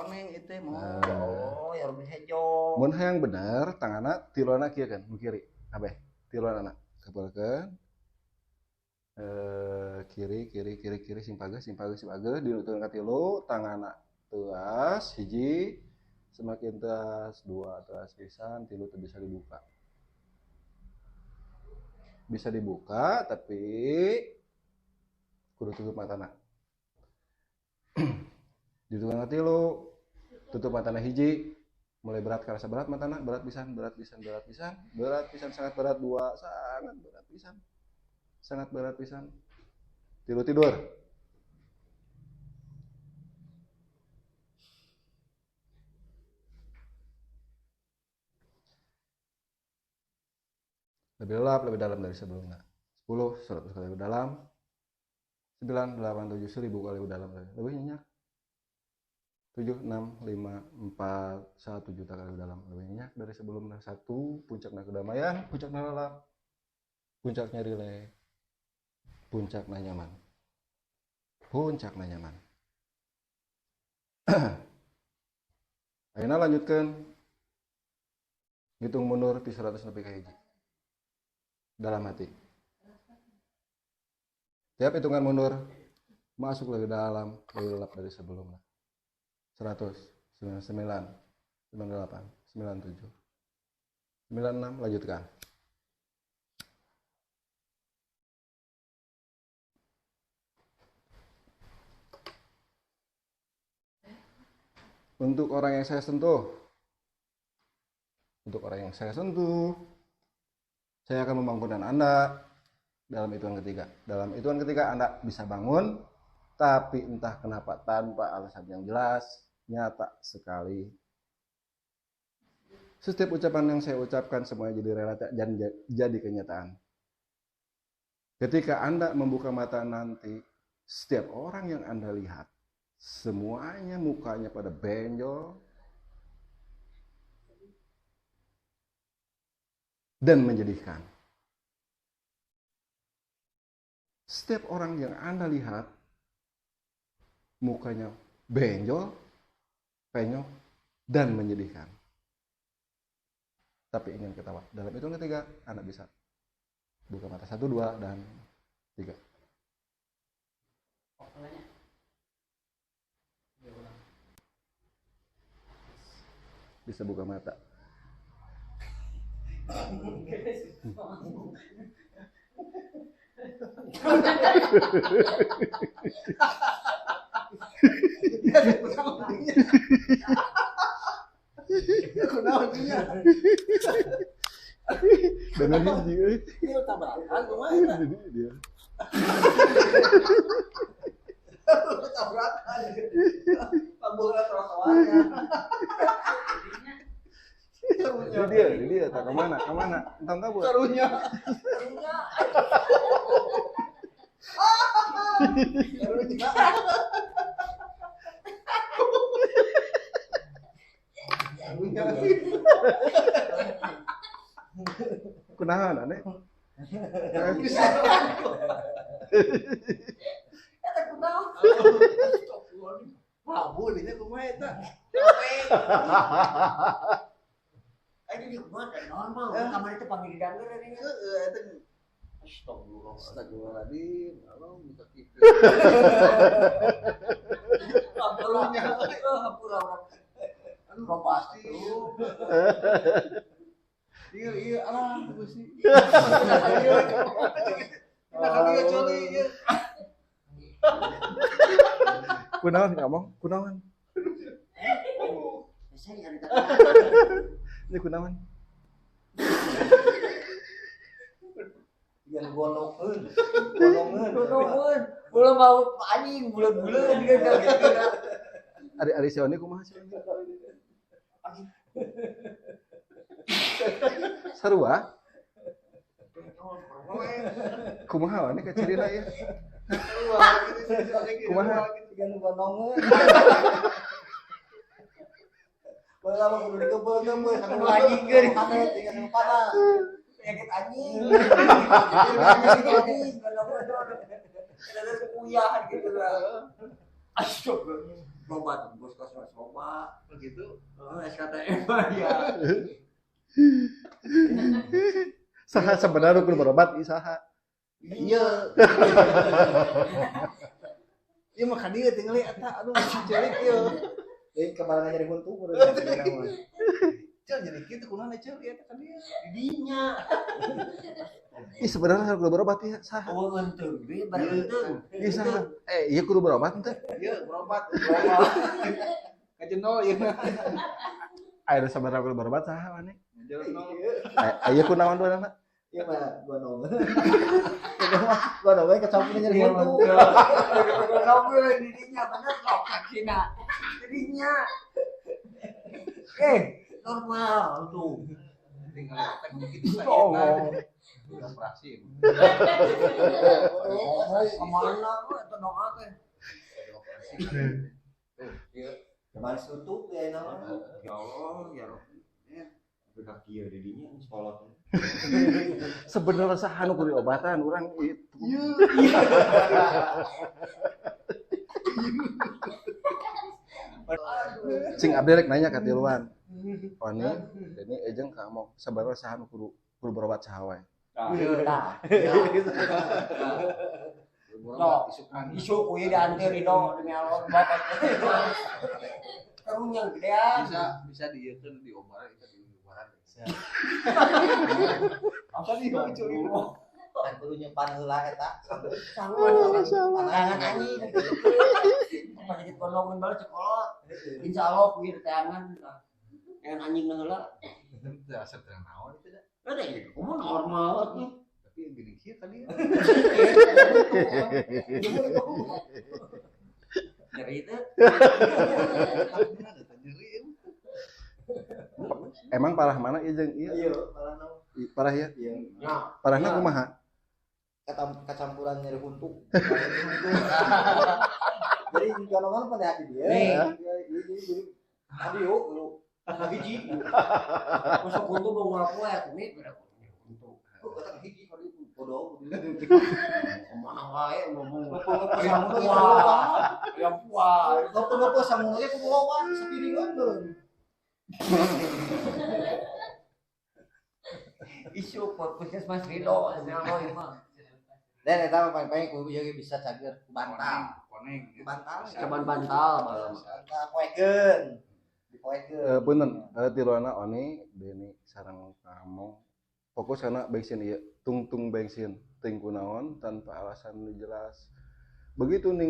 Koneng itu mau. Nah. Ya Allah, ya Rabbi hejo. Mun hayang bener tanganna tiluanna kieu kan, nu kiri. Kabeh, tiluanna. Kepelkeun. Kiri kiri kiri kiri sing pageuh sing pageuh sing pageuh dinuturkeun ka tilu, tanganna teuas hiji, semakin teas dua teas pisan, tilu teu bisa dibuka. Bisa dibuka tapi kudu tutup matana. Ditutup ka tilu, tutup matana hiji, mulai berat karasa berat matana, berat pisan, berat pisan, berat pisan, berat pisan, sangat berat dua, sangat berat pisan. Sangat berat pisan. Tilu tidur. Lebih lelap, lebih dalam dari sebelumnya. 10, 100 kali lebih dalam. 9, 8, 7, 1000 kali lebih dalam. Lebih nyenyak. 7, 6, 5, 4, 1 juta kali lebih dalam. Lebih nyenyak dari sebelumnya. 1, puncaknya kedamaian, puncaknya lelap, puncaknya rileks, puncaknya nyaman. Puncaknya nyaman. Ayeuna lanjutkan. Hitung mundur ti 100 nepi ka hiji. Dalam hati. Tiap hitungan mundur masuk lebih dalam, lebih lelap dari sebelumnya. 100, 99, 98, 97, 96, lanjutkan. Untuk orang yang saya sentuh, untuk orang yang saya sentuh, saya akan membangunkan Anda dalam hitungan ketiga. Dalam hitungan ketiga Anda bisa bangun, tapi entah kenapa tanpa alasan yang jelas, nyata sekali. Setiap ucapan yang saya ucapkan semuanya jadi realita dan jadi kenyataan. Ketika Anda membuka mata nanti, setiap orang yang Anda lihat, semuanya mukanya pada benjol dan menyedihkan. Setiap orang yang Anda lihat, mukanya benjol, penyok, dan menyedihkan. Tapi ingin ketawa. Dalam hitungan ketiga, Anda bisa buka mata. 1, 2, dan 3. Bisa buka mata. Bener hiji euy. Ieu tabrakan kumaha? Jadi dia. Tabrakan. Pambulan trotoarnya. Ini dia, tak kemana, kemana? Entah kabur. Karunya. Karunya. Karunya. Karunya. Kunaon aneh? Eta kunaon? Mabul ini kumaha eta? Ini kumaha normal, kamar itu panggil dangger ini. Heeh, eta. Astagfirullah. Astagfirullahaladzim. Allah minta kitu. Karunya, hampura urang. Anu pasti. Iya, iya, alah Gusti. Iya. Nah, kali coli ieu. Kunaon ngomong? Kunaon? Ini kunaon? Yang golongeun, golongeun. Golongeun. Belum mau anjing bulan-bulan gitu. Ari si Oni kumaha si Oni? Sarua? Kumaha Oni kacirina ieu? Kumaha? Yang golongeun. Baheula mah kudu dikebeul-kebeul sama anjing geus hate tinggal sama panah. Penyakit anjing. Penyakit anjing. Ada kuyah gitu lah. Astagfirullah. Berobat bos kos loba. Begitu. SKTM ya. Saha sebenarnya kudu berobat ieu saha? Iya. Ieu mah ka dieu tingali eta aduh cerik ieu. Deui kemarin nyari huntu kudu nyari mah. Cel jadi kitu kunaon cel ieu eta ka dieu. Dinya. Ih sebenarnya kudu berobat ieu saha? Oh henteu deui bar henteu. Ieu saha? Eh ieu kudu berobat teh. Ieu berobat. Ka jenol ieu. Aya sebenarnya kudu berobat saha maneh? Jenol. Aya kunaon duanana? Iya mah gua nol. Gua nol kecampur nyari huntu. Gua nol didinya bener kok kakina. Didinya. Normal tuh. Tinggal eta kitu saya. Operasi. Kemana lu eta doa teh? Operasi. Tuh, ieu. Kemarin tutup ya nama. Ya Allah, ya Rabbi. Tapi kaki ya didinya sekolah teh. Sebenarnya saha nu kudu diobatan urang itu. Cing abdi rek nanya ka tiluan. Oni, Deni ejeng ka Amok sebenarnya saha nu kudu berobat saha wae. Tah. Berobat isukan. Isu kuy diantir Ridho demi Allah bapak. Karunya gedean. Bisa dieukeun diobaran eta diobaran. Apa sih curi? Kan kudu nyimpan heula eta. Tangan anjing. Penyakit gondongan balik sekolah. Insya Allah kuy tangan. Yang anjing heula. Teu asa teu naon itu da. Ada ya, kumaha normal atuh. Tapi gini kieu kali ya. Nyeri teh. Emang parah mana ieu jeung ieu? Iya, parah naon? Parah ya? Iya. Parahna kumaha? Kacampuran nyeri huntu. Jadi gondongan pada hati dia. Jadi aduh lu hiji. Masuk huntu bau ngelapoe atuh nih berapa huntu. Kata hiji kali bodoh. Kemana wae ngomong. Yang Yang puas. Ngopo-ngopo samono ge kudu loba sapiringan beureum. Isu puskesmas Ridho demi Allah ieu mah. Dan eta mah paling-paling kudu ieu bisa cager ku bantal. Koneng. Ku bantal. Coban bantal malam. Bantal poekeun. Dipoekeun. Punten, tiluanna Oni, Deni sareng kamu fokus kana bensin ieu, tungtung bensin, teuing kunaon tanpa alasan nu jelas. Begitu ning